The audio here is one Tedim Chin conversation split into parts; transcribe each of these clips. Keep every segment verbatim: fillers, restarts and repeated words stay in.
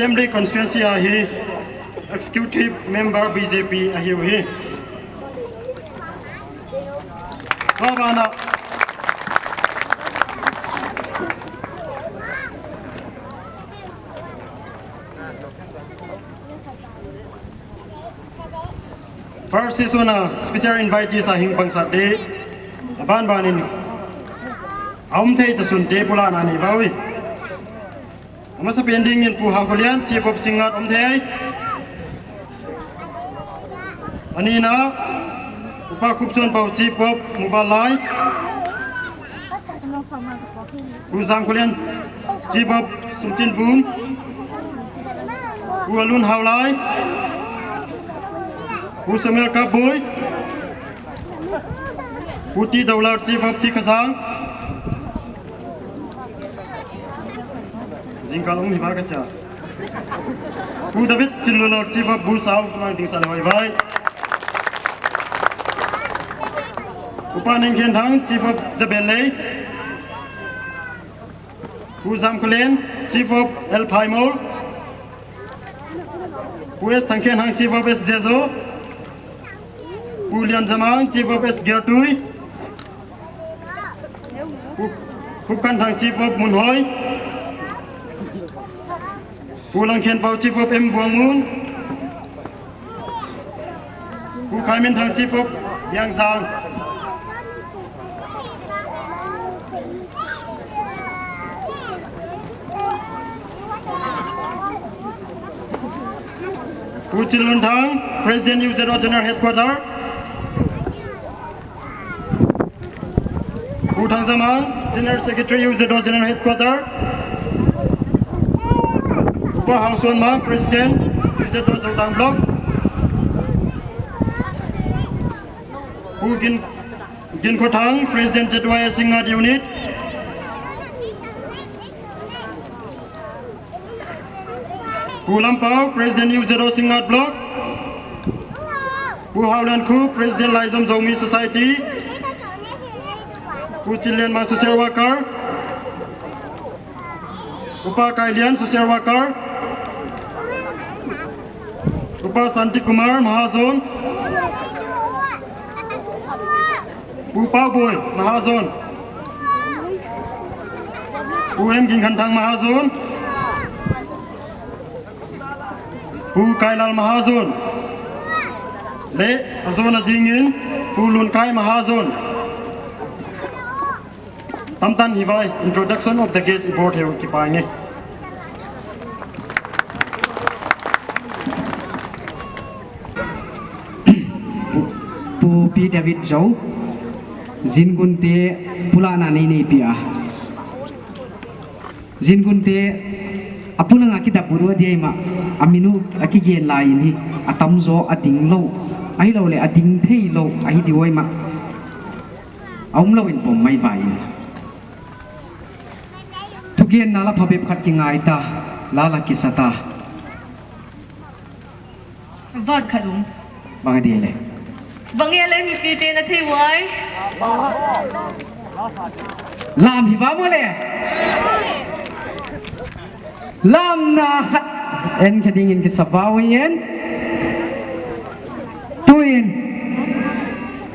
Assembly Constituency ah hi, Executive Member B J P ahi uh hi. Tua banah first session a special invitees a hing pangsatte a banbanin a om thei tasunte pulakna nei va uh hi. A masa pen dingin Pu Hau Khua Lian, Chief of Singngat om thei. A nihna, Upa Khup Suan Pau, Chief of Muvanlai. Pu Zam Khua Lian, Chief of Sum Cin Vum. Pu A Lun Hau Lai. Pu Samuel Kap Bui. Pu Ti Do Lar, Chief of Thikha Sang. Zingkal om hi va ka cia. Pu David Cin Lun Lo, Chief of Bu Sau, mang ding san hoi vai. Upa Neng Khen Thang, Chief of Zabel Lei. Pu Zam Khua Lian, Chief of El Phaimol. Pu S Thang Khen Thang, Chief of S Zezo. Pu Lian Zamang, Chief of S Gertui. Pu Khup Kan Thang, Chief of Munhoi. Pu Lang Khen Pau, Chief of M Buang Mun. Pu Khai Min Thang, Chief of Biang Sang. Pu Cin Lun Thang, President U Z O General Headquarter. Pu Thang Za Mang, General Secretary U Z O General Headquarter. Upa Hau Suan Mang, President U Z O Zotang Block. Pu Gin, Gin Khua Thang, President Z Y A Singngat Unit. Pu Lam Pau, President U Z O Singngat Block. Pu Hau Lian Khup, President Laizom Zomi Society. Pu Cin Lian Mang, Social Worker. Upa Kai Lian, Social Worker. Upa Santi Kumar, Mahazon. Pu Pau Boi, Mahazon. Pu M Ging Khan Thang, Mahazon. Pu Kai Lal, Mahazon. Le a zon a dingin Pu Lun Kai, Mahazon. Tamtan hi vai, introduction of the guest i bawl thei uh kipai nge. Pu, Pu Pi David Zo, Zingunte pulakna nei nei pia. Zingunte a pulanga kidap buru a diai mah, a minu a kigen lai in hi, a tamzaw a ding lo, ahi lo le a ding thei lo, ahi diuai mah. A um lo in pom mai vai in. Thugenna la phabep khat kingai ta, la la kisa ta. Vat khat um. Bang a dia le. Bang a le mipite na thei uai. Lam hi va maw le. Lamna khat en kha dingin kisa va uh hi en. Tuin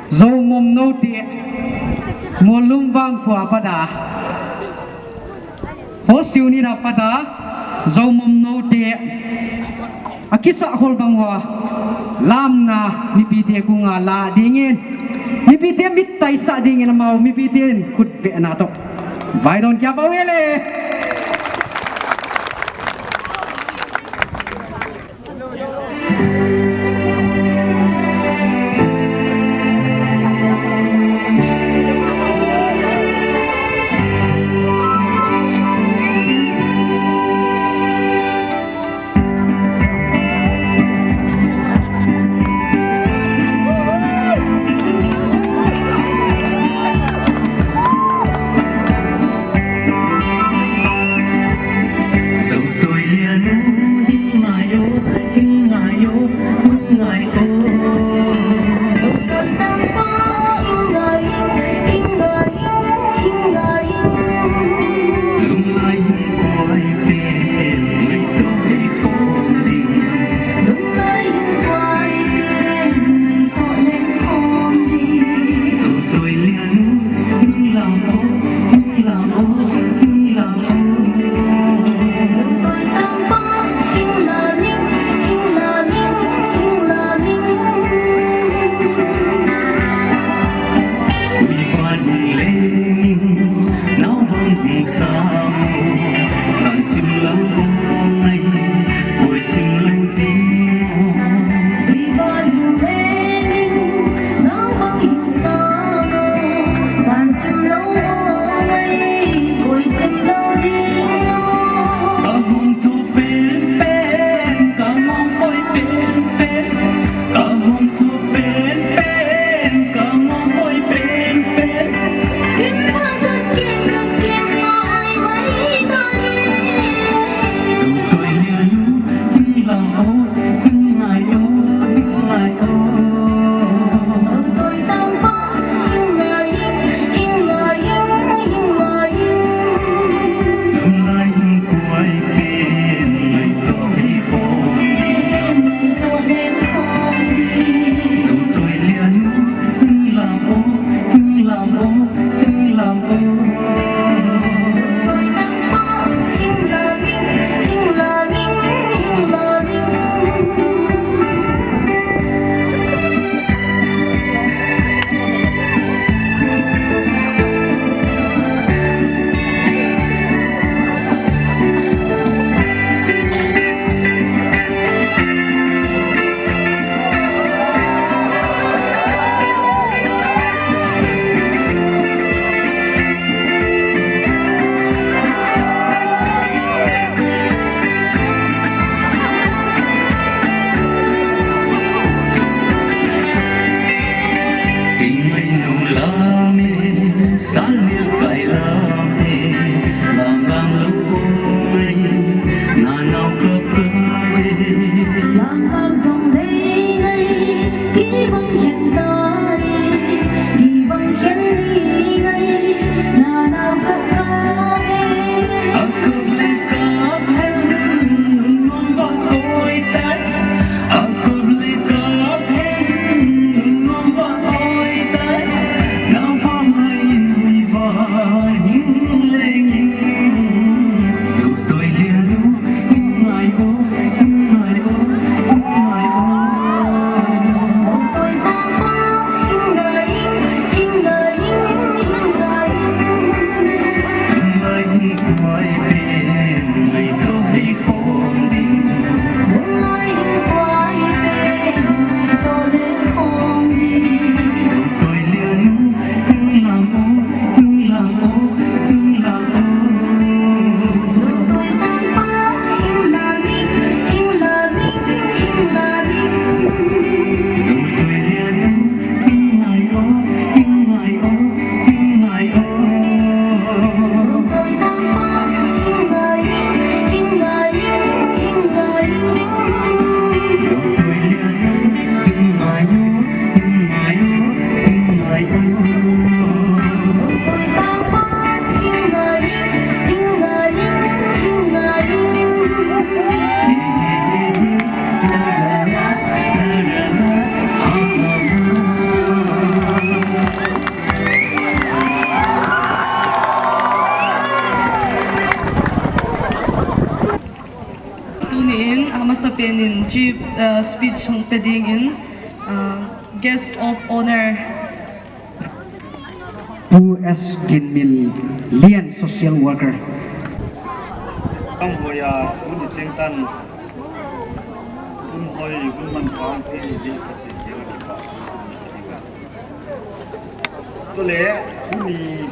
Zo mom note Mualum vang khua pata Hawsiu nina pata Zo mom note a kisah khol bang hua lamna mipite kunga la dingin, mipite mit taisah dingin amau mipite in khut behna tawh vai dawn kia pau hi le. A masa penin chief, uh, speech hong pia dingin, uh, guest of honor, Pu S Ginmin Lian, social worker. Ang hoya tuni cengtan tun hoi gun man pang pi di kasi jeng kipa. Tule tuni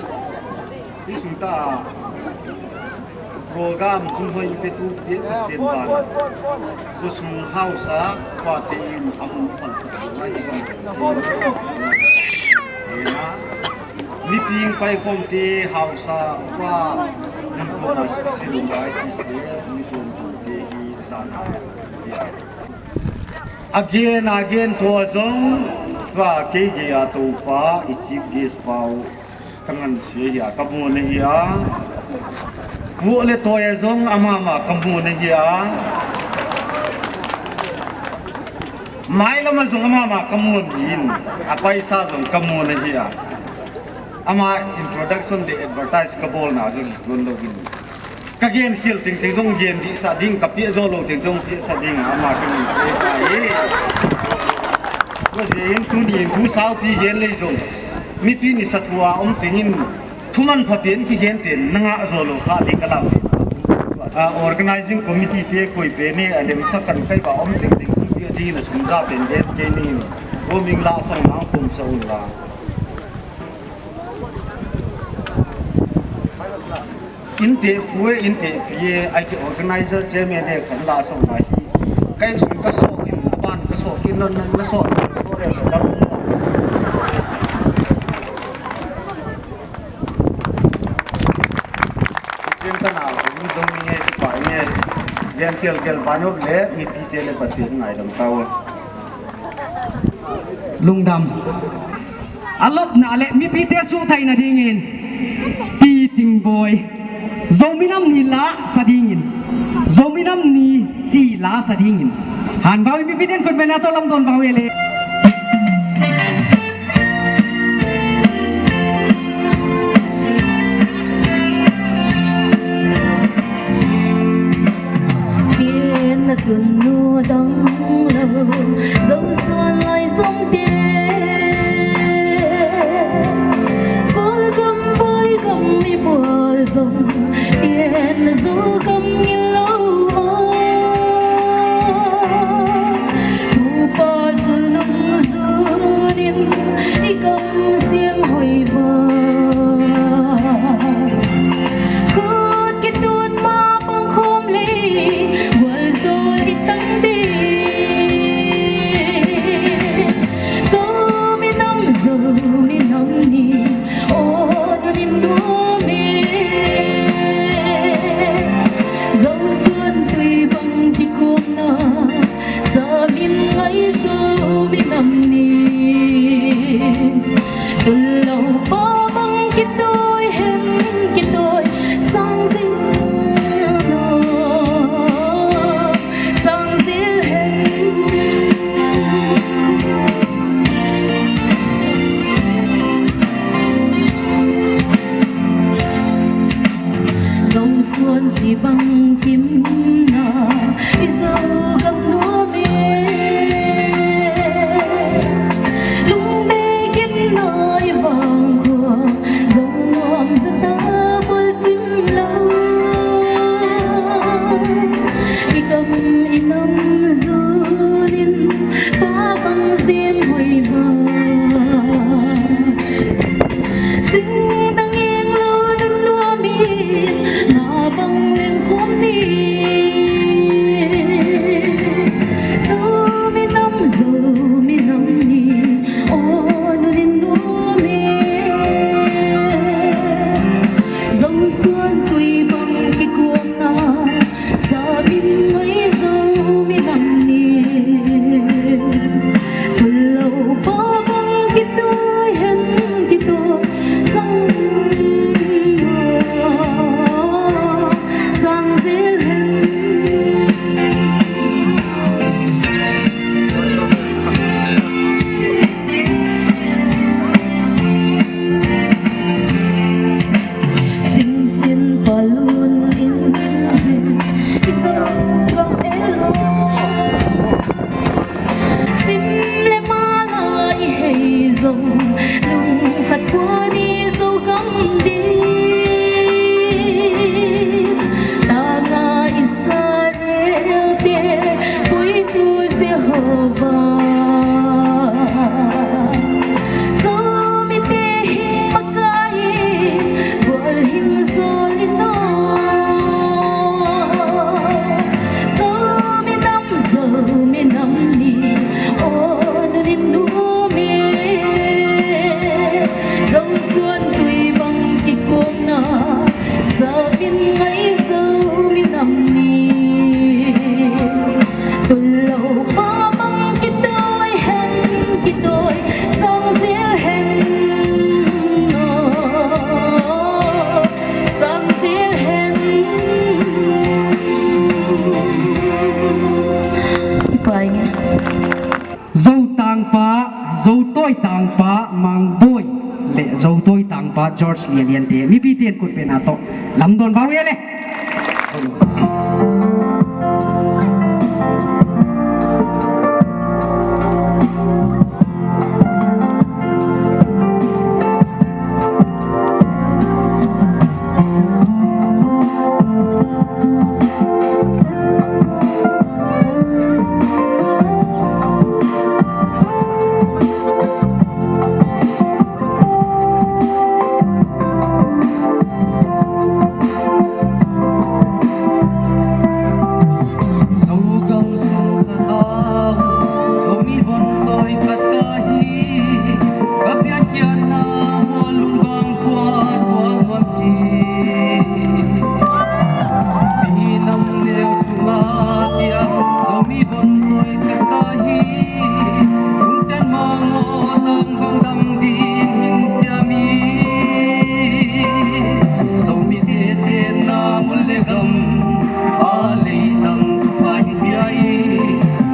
isung ta program tun hoi petu pi Pasian ban. Khosung hausa pate in amun pang sa mai. Miping pai khawmte hausa pa mun kawma special invitees te, mi tuamtuamte hi zan a. A gen a gen tua zong tua kei gei a Topa i chief guest pa uh ka ngansia hi a, ka muan ahi a. Puak le tawi a zong amahmah ka muan ahi a. Mailam a zong amahmah ka muan hi in, a paisa zong ka muan ahi a. Ama introduction le advertise ka bawlna zong hi tuan lo in, ka gen khial tengteng zong gen dihsah ding, ka piah zaw lo tengteng zong piahsah ding a, ama ka ngansia hi. Tua zia in tuni in thu saupi gen lei zong mipi nisa thu a om tengin thu manpha pian kigen pen na ngah zaw lo kha ding ka lau. A organizing committee te koi pen e a lemsak kan kai ba om tengteng thu piah dingin a sum za pen gen kei ning. Roaming la sang nang pum sa un la. Innte pu e, innte pi e, ai te organizer chairman e khan la sawm lai hi. Kai sung ka sawk in, a ban ka sawk in, non na sawk, sawk le sawk lam. Chiang ka nau, mi zong mi nge, pa nge, gen kial kial ban op le, mipite le Pasian ngaidam ta uh. Lungdam. A lopna le mipite suhthai nadingin Pi Cing Bawi Zomi Nam Ni la sa dingin, Zomi Nam Ni ci la sa dingin, han vau in mipite in kut mena tawh lamdawn vau e le. Ken na tun nu dang lo, Zosuan lai zong te, Kawlgam Bawigam i bual zong, Ken na Zogam ngil lo aw. Pupa zul nung zunin, i kam siam hoi ba. Khut kitun ma pang khawm le, gual zo i tang ding. Zomi Nam, Zomi Nam Ni, aw nunin nuam e. Zosuan tui bang kikuamna, sa min ngai Zomi Nam Ni. Tul lo pa bang kitawi hen kitawi, sang zil lo, sang zil hen. Zosuan ci bang kimna, i Zogam nuam e. Lungdei kimna i vangkhua, zong nuam zata bual cim lo. I kam i nam zunin, pa bang zin hoi ba. Sing dang eng lo nun nuam in, na bang leng khuam ni. Zomi Nam, Zomi Nam Ni, aw nunin nuam e. Zosuan tui bang kikuamna, sa min ngai Zomi Nam Ni. Zo tangpa, Zo tawi tangpa Mang Bawi le Zo tawi tangpa George Lian Liante, mipite in kut bengna tawh lamdawn vau hi le. Zomi vontawi khat ka hi, ka piankhiatna mual lungvang khuat kual nuam hi. Minam neu sungah piang Zomi vontawi khat ka hi, hun sian mawngmawng tang bang dam ding hing siam hi. Zomite tenna mun le gam a leitang Topa hing pia hi.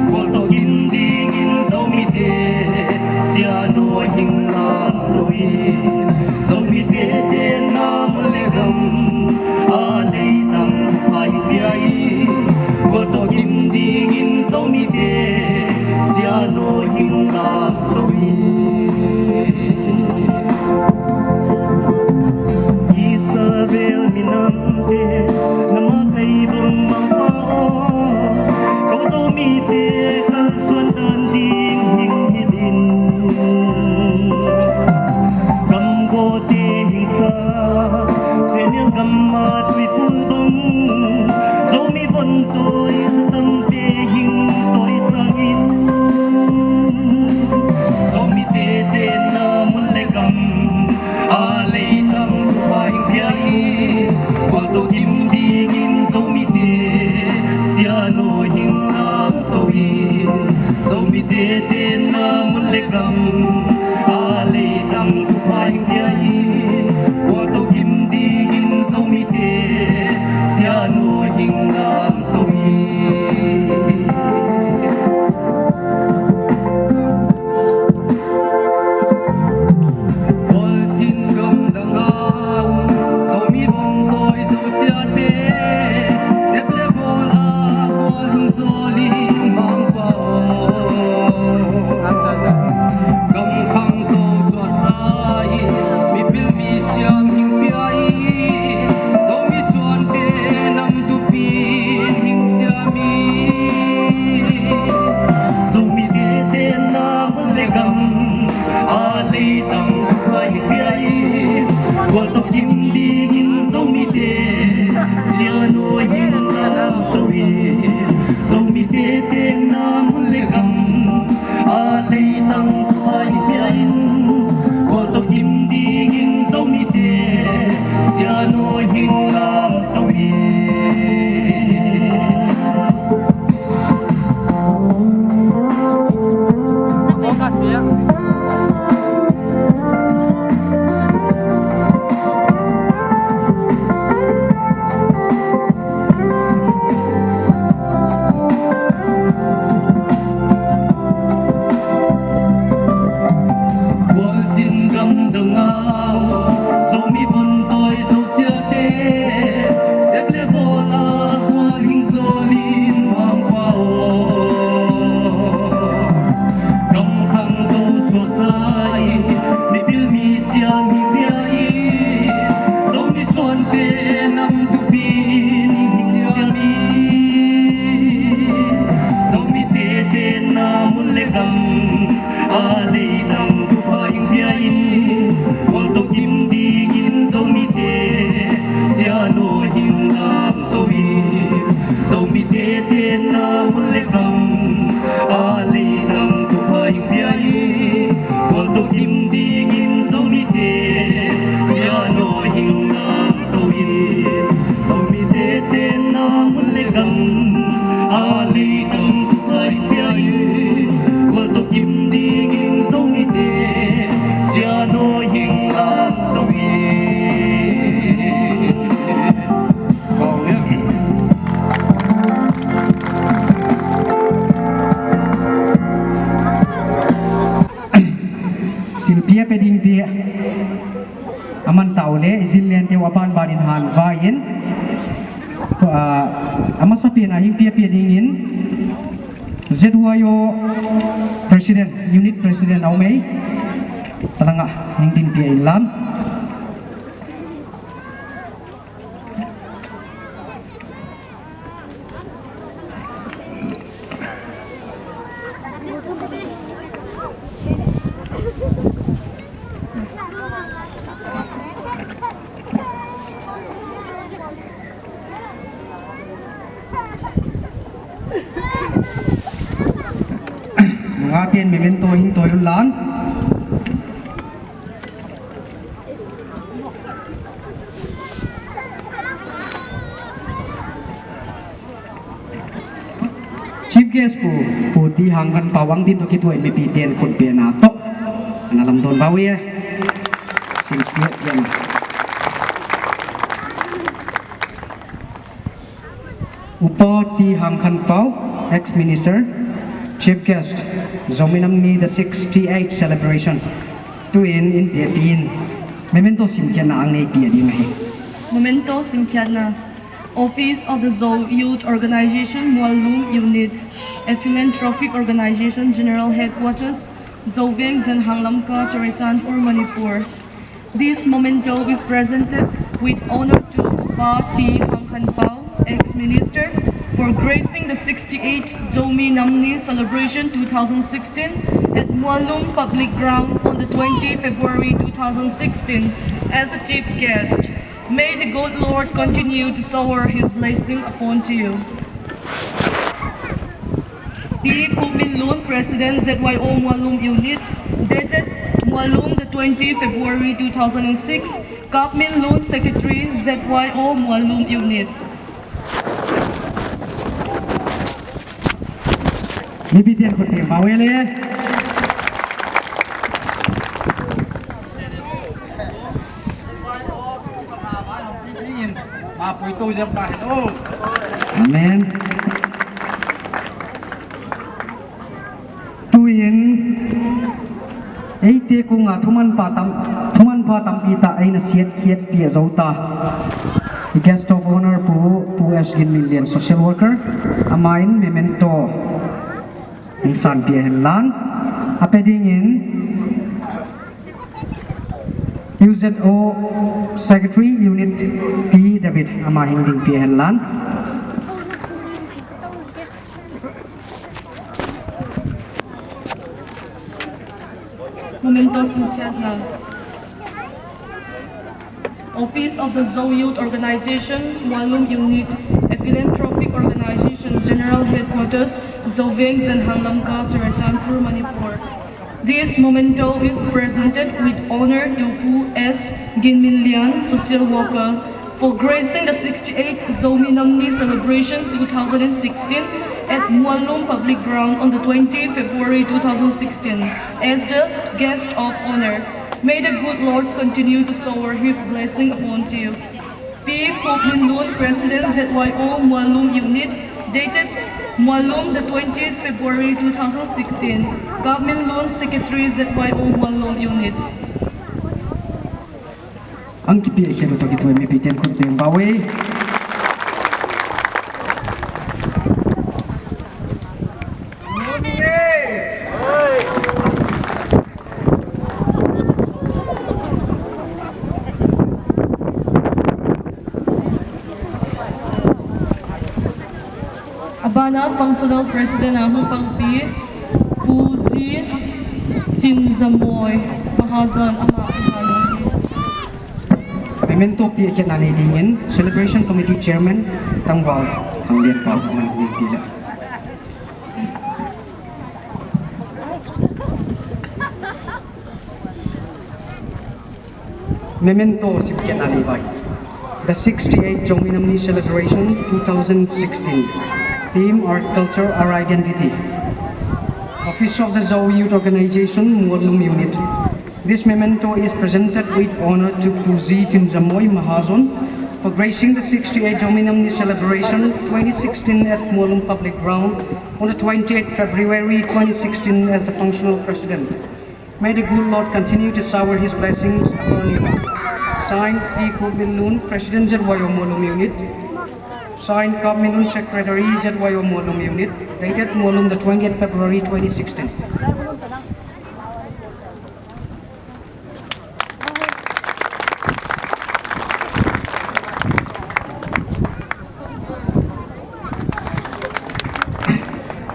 Gual tawh kim dingin Zomite sianua hing lamto hi. Zomite tenna mun le gam a leitang Topa hing pia hi. Gual tawh kim dingin Zomite sianua hing lamto hi. Israel minamte, na makaih bang Mangpa aw, ko Zomite kalsuan dan ding hing hilh in. Gamgawhte hing sa, Senial gam a tuipul bang, Zomi vontawi sa tamte hing tawisang in. Zomite tenna mun le gam a leitang Topa hing pia hi. Gual tawh kim dingin Zomite sianua hing lamto hi. Zomite tenna mun le gam a leitang Topa hing pia hi. Gual tawh kim dingin Zomite sianua hing lamto hi. Khualzin gamdang a um Zomi vontawi Zosiate, sep le bawl a khualzin sawlin Mangpa aw. Gam khangto suaksa in, mipil misiam hing pia hi. Zomi suante nam tupi in hing siam hi. Zomite tenna mun le gam a leitang Topa hing pia hi. Gual tawh kim dingin Zomite sianua hing lamto hi. Zomite tenna mun le gam a leitang Topa hing pia in. Gual tawh kim dingin Zomite sianua hing lamto hi. Khualzin gamdang a um Zomi vontawi Zosiate, sep le bawl a khualzin sawlin Mangpa aw. Gam khangto suaksa in, mipil misiam hing pia hi. Zomi suante nam tupi in hing siam hi. Zomite tenna mun le gam a leitang Topa hing pia hi. Gual tawh kim dingin Zomite sianua hing lamto hi. Zomite tenna mun le gam a leitang Topa hing pia hi. Gual tawh kim dingin Zomite sianua hing lamto hi. Zomite tenna mun le gam a leitang Topa hing pia hi. Gual tawh kim dingin Zomite sianua hing lamto hi. Silpia pia ding ti a man tau le i zin lian teu a banban in han vai in, ah, a masa pen a hing pia pia dingin Z Y O President, Unit President a om ei, talangah hing din pia in lan. Nungak ten memento hing tawi un lan. Chief guest Pu, Pu T. Hang Khan Pau, ang din tawh kituah in mipi ten khut bengna tawh na lamdawn bau hi e. Silpia pian. Upa T. Hang Khan Pau, ex-minister, chief guest, Zomi Nam Ni the sixty-eight celebration. Tu-in innteekpi in memento simkhiatna a ngeipih ding ahi. Memento simkhiatna. Office of the Zo Youth Organization, Muallum Unit, a philanthropic organization, General Headquarters, Zo Veng, Zen Hang Lamka, Churachandpur, Manipur. This memento is presented with honor to Upa T. Hang Khan Pau, ex-minister, for gracing the sixty-eighth Zomi Nam Ni celebration two thousand sixteen at Muallum Public Ground on the twentieth February two thousand sixteen as a chief guest. May the good Lord continue to shower His blessing upon to you. Pi Khup Min Lun, President, Z Y O Muallum Unit, dated Muallum, the twentieth February two thousand and six. Kap Min Lun, Secretary, Z Y O Muallum Unit. Mipi ten khut beng bau e le. Amen. Tu-in eite kungah thumanpha tam, thumanpha tampi tah ei na siatkhiatpih zo ta. Guest of Honor Pu, Pu S. Gin Min Lian, social worker, amah in memento hing sanpih hen lan. A pia dingin U Z O Secretary, Unit P. David, amah hing dingpih hen lan. Memento simkhiatna. Office of the Zo Youth Organization, Muallum Unit, a philanthropic organization, General Headquarters, Zo Veng, Zen Hang Lamka, Churachandpur, Manipur. This memento is presented with honor to Pu S. Gin Min Lian, social worker, for gracing the sixty-eighth Zomi Nam Ni celebration two thousand and sixteen at Muallum Public Ground on the twentieth February two thousand sixteen as the guest of honor. May the good Lord continue to shower His blessing upon you. Pi Khup Min Lun, President, Z Y O Muallum Unit, dated Muallum, the twentieth February two thousand sixteen. Kap Min Lun, Secretary, Z Y O Muallum Unit. Ang kipiahkhiat uh tawh kituah mipi ten khut beng bau e. A banah functional president a hong pangpi Pu Zi Cin Za Mawi Mahazon amah a hal uh hi. Memento piahkhiatna nei dingin celebration committee chairman tangval Thang Lian Pau amah in nei pih leh. Memento simkhiatna nei vai. The sixty-eighth Zomi Nam Ni Celebration two thousand sixteen. Theme: Our Culture, Our Identity. Office of the Zo Youth Organization, Muallum Unit. This memento is presented with honor to Pu Zi Cin Za Mawi Mahazon for gracing the sixty-eighth Zomi Nam Ni Celebration twenty sixteen at Muallum Public Ground on the twenty-eighth February twenty sixteen as the functional president. May the good Lord continue to shower His blessings upon you. Signed, P Kop Min Lun, President, Z Y O Mawlum Unit. Signed, Kap Min Lun, Secretary, Z Y O Mawlum Unit. Dated Mawlum, the twentieth February twenty sixteen.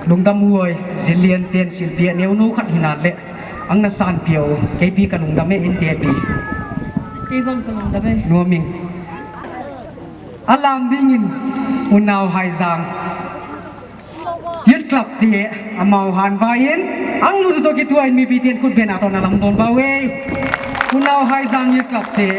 Lungdam huai, zilian ten silpi a neu no khat hi nan le, ang na san pia uh, kei pi ka lungdam e, in te pi. Kei zong ka lungdam e. Nuam ing. A lam dingin, unau Haizang Youth Club te amau han vai in, ang lut tawh kituak in mipite in khut beng a tawh na lamdawn va uh ei. Unau Haizang Youth Club te.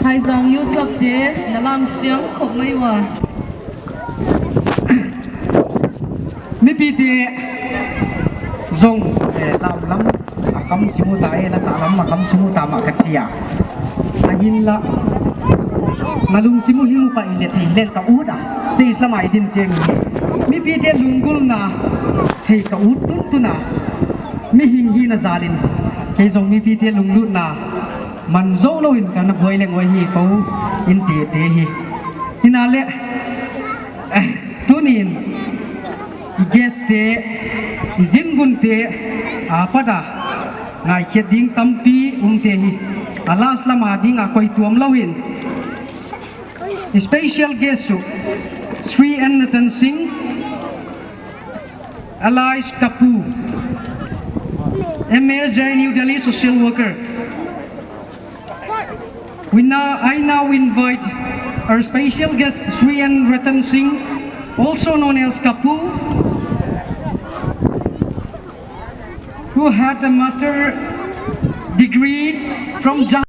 Haizang Youth Club te na lam siang khop mai uh a. Mipite zong, eh, lam lam a kam sim uh ta, eh, lasa lam a kam sim uh ta mah ka ci a. Ahinla na lungsim uh hing uh pah in le thei leng ka ut a, stage lam a i din ciangin mipite lunggulhna thei ka ut tuntun a. Mihing hihna zalin kei zong mipite lunglutna man zo loin ka na buai leng uh ahi ko, in tete hi. Hina le, eh, tunin i guest te, i zingunte a pat a ngaikhiat ding tampi umte hi. A last lam a ding a koi tuam lo hin, special guest uh Sri N Ratan Singh, alias Kapu, M A, J N U Delhi, social worker. We now, I now invite our special guest, Sri N Ratan Singh, also known as Kapu, who had a master degree from Jam-